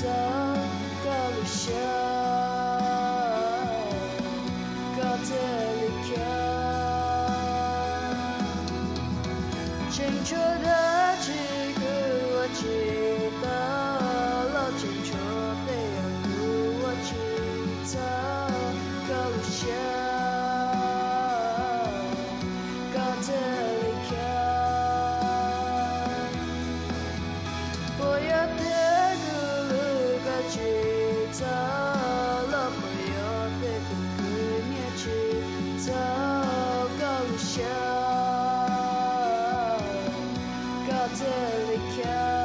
txog koj lub siab, koj thiaj li khiav. Tseem tshuav dab tsi kuv ua tsis tau los tseem tshuav tej yam kuv ua tsis txog koj lub siab, koj thiaj li khiav. Puas yog tias kuv hlub koj tsis txog los puas yog tias kuv khwv nyiaj tsis txog koj lub siab, koj thiaj li khiav.